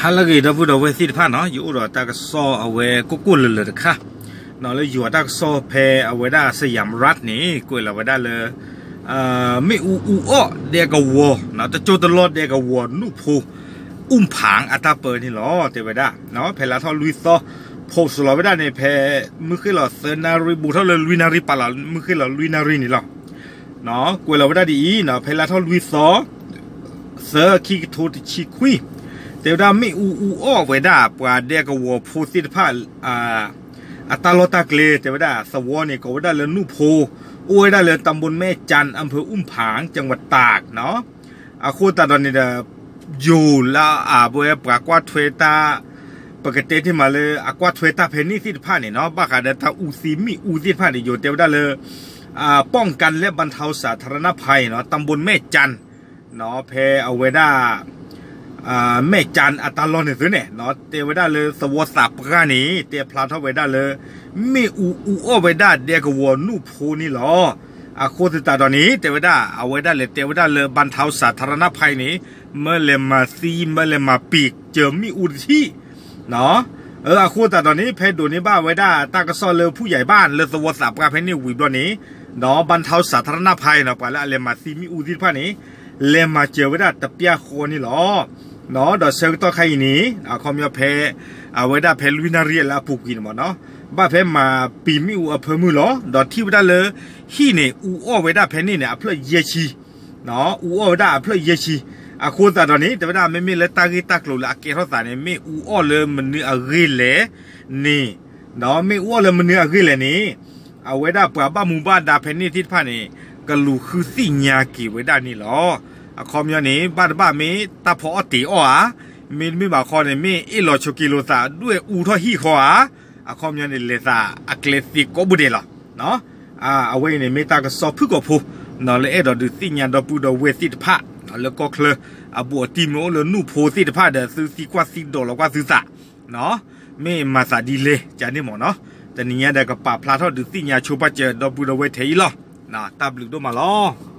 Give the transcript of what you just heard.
ဟါလၢအဂ့ၤ ဒီပုၢ်ဒီဝဲၢ်သ့ၣ်တဖၣ်နီၤ, ယအိၣ်ဒီးတၢ်ကစီၣ်အဝဲကိၢ်ကိၢ်လၢၤလၢၤတခါ, လၢယွၤတၢ်ကစီၣ်ဖဲအဝဲဒၣ် Siam Rat န့ၣ် ကွဲးလီၤဝဲဒၣ်လၢ မ့ၣ်အူအူအီၣ်ဒဲကဝီၤ, တကၠိတလီၢ်ဒဲကဝီၤနူၢ်ဖိ အူၣ်ဖၣ်အတၢ်ပၢန့ၣ်လီၤ တဲဝဲဒၣ်, ဖဲလါထီၣ်လွံၢ်သီ post လီၤဝဲဒၣ်န့ၣ် ဖဲမုၢ်ဃ့ၢ်လီၤသၢနၣ်ရံၣ် ဘူးထီၣ်လၢလွံၢ်နၣ်ရံၣ် ပာ်လီၤမုၢ်ဃ့ၢ်လီၤလွံၢ်နၣ်ရံၣ်န့ၣ်လီၤ. ကွဲးလီၤဝဲဒၣ်ဒ်အံၤ, ဖဲလါထီၣ်လွံၢ်သီ သၢ ခံကထိတဆံခွံ, တဲဝဲဒၣ်မ့ၣ်အူအူအီၣ်ဝဲဒၣ်ပှၤဒဲကဝီၤဖိသ့ၣ်တဖၣ် အတၢ်လီၢ်တၢ်ကျဲ, တဲဝဲဒၣ်သဝီန့ၣ် ကိးဝဲဒၣ်လၢနူၢ်ဖိ, အိၣ်ဝဲဒၣ်လၢ တၢ်ဘိမဲၣ်ကၠၣ် အၣ်ဖၢၣ်အူၣ်ဖၣ် ကၠၣ်ဝးတၢ်နီၤ. အဃိသတးဒီးန့ၣ်ဒီး ယိၤလၢအဝဲပှၤကွၢ်ထွဲတၢ်, ပကတဲတ့ၢ်မးလၢအကွၢ်ထွဲတၢ်ဖဲန့ၣ်သ့ၣ်တဖၣ်န့ၣ်နီၤ, ဘၣ်ဃးဒီးတၢ်အူသံမ့ၣ်အူသ့ၣ်တဖၣ်န့ၣ် ယိၤတဲဝဲဒၣ်လၢ ป้องกันและบรรเทาสาธารณภัยနီၤ တၢ်ဘိမဲၣ်ကၠၣ် ဖဲအဝဲဒၣ် မဲၣ်ကၠၣ်အတၢ်လီၢ်န့ၣ်သုန့ၣ် တဲဝဲဒၣ်လၢသဝီသးပှၢ်န့ၣ် တဲဖျါထီၣ်ဝဲဒၣ်လၢ မ့ၣ်အူအူအီၣ်ဝဲဒၣ်ဒဲကဝီၤနူၢ်ဖိန့ၣ်လီၤ. အဃိသတးဒီးန့ၣ် တဲဝဲဒၣ် အဝဲဒၣ်လဲၤတဲဝဲဒၣ်လၢ ဘၣ်ထါစးထရနၢ်ဖဲန့ၣ် မၢလဲၤမၤသံ မၢလဲၤမၤပံာ်စၢၤမ့ၣ်အူတထံၣ် အဃိသတးဒီးန့ၣ် ဖဲဒိးန့ၢ်ဘၣ်ဝဲဒၣ်တၢ်ကစီၣ်လၢဖုၣ်ယၤဘၣ် လၢသဝီသးပှၢ်ဖဲန့ၣ်ဝံၤဘျီန့ၣ် ဒီးဘၣ်ထါစးထရနၢ်ဖဲနီၤ ပှၤလၢအလဲၤမၤသံမ့ၣ်အူသ့ၣ်တဖၣ်န့ၣ် လဲၤမၤစၢၤဝဲဒၣ်တပျၢ်ဃီန့ၣ်လီၤ. ဒီးဆၢကတီၢ်ခါအံၤန့ၣ် အခီပညီဖဲ အဝဲဒၣ်ဖဲလွံၢ်နၣ်ရံၣ်အလၢအပူၤကွံာ်န့ၣ်မ့ၢ်နီၤ ဘၣ်ဖဲမၤပံာ်မ့ၣ်အူအဖၢမုၢ်လီၤ. ဒီးထံၣ်ဝဲဒၣ်လၢ ဟံၣ်န့ၣ် အူအီၣ်ဝဲဒၣ်ဖဲန့ၣ်န့ၣ် အဖျၢၣ်ယဲၢ်ဆံ အူအီၣ်ဝဲဒၣ်အဖျၢၣ်ယဲၢ်ဆံ. အဃိသတးဒီးန့ၣ် တဲဝဲဒၣ်မ့မ့ၢ်လၢတၢ်ဂ့ၢ်တၢ်ကျိၤလၢအကဲထီၣ်သးန့ၣ် မ့ၣ်အူအီၣ်လၢမနုၤအဂ့ၢ်လဲၣ်န့ၣ် ဒီးမ့ၣ်အူအီၣ်လၢမနုၤအဂ့ၢ်လဲၣ်န့ၣ် အဝဲဒၣ်ပှၤဘၣ်မူဘၣ်ဒါဖဲန့ၣ်သ့ၣ်တဖၣ်န့ၣ် ကလူၤဃုသ့ၣ်ညါက့ၤဝဲဒၣ်န့ၣ်လီၤ. အခီပညီန့ၣ် ဘၣ်တဘၣ်မ့ၢ်တၢ်ဖီအီၣ်တ့ၤအီၣ်ဧါ, မ့တမ့ၢ်ဘၣ်ခီန့ၣ် မ့ၢ်အ့ၣ်လီၤဆိးက့လိာ်သး ဒွဲၣ်အူထီၣ်ဟံၣ်ဃီဧါ. အခီပညီန့ၣ် လဲၤသးအကျဲသ့ကိးဘိဒဲးလီၤ. အဝဲအံၤန့ၣ် မ့ၢ်တၢ်ကစီၣ်ဖုၣ်ကိာ်ဖိ လၢအဲၣ်ဒိးဒုးသ့ၣ်ညါဒီပုၢ်ဒီဝဲၢ်သ့ၣ်တဖၣ် လၢကီၢ်ချၢ အဘူးအတံၢ်မ့ၢ်အိၣ်လၢနူၢ်ဖိသ့ၣ်တဖၣ်ဒီး သုသံကွၢ်သံဒိးလီၤကွၢ်သုသး မ့ၢ်မၤသးဒ်လဲၣ် ကန့ၣ်မ့ၢ်နီၤ. တနံၤညါဒီးကပာ်ဖျါထီၣ်ဒုးသ့ၣ်ညါဆိပာ်စၢၤဒီပုၢ်ဒီဝဲၢ်ထဲအံၤလီၤ. တၢ်ဘျုးဒိၣ်မးလီၤ.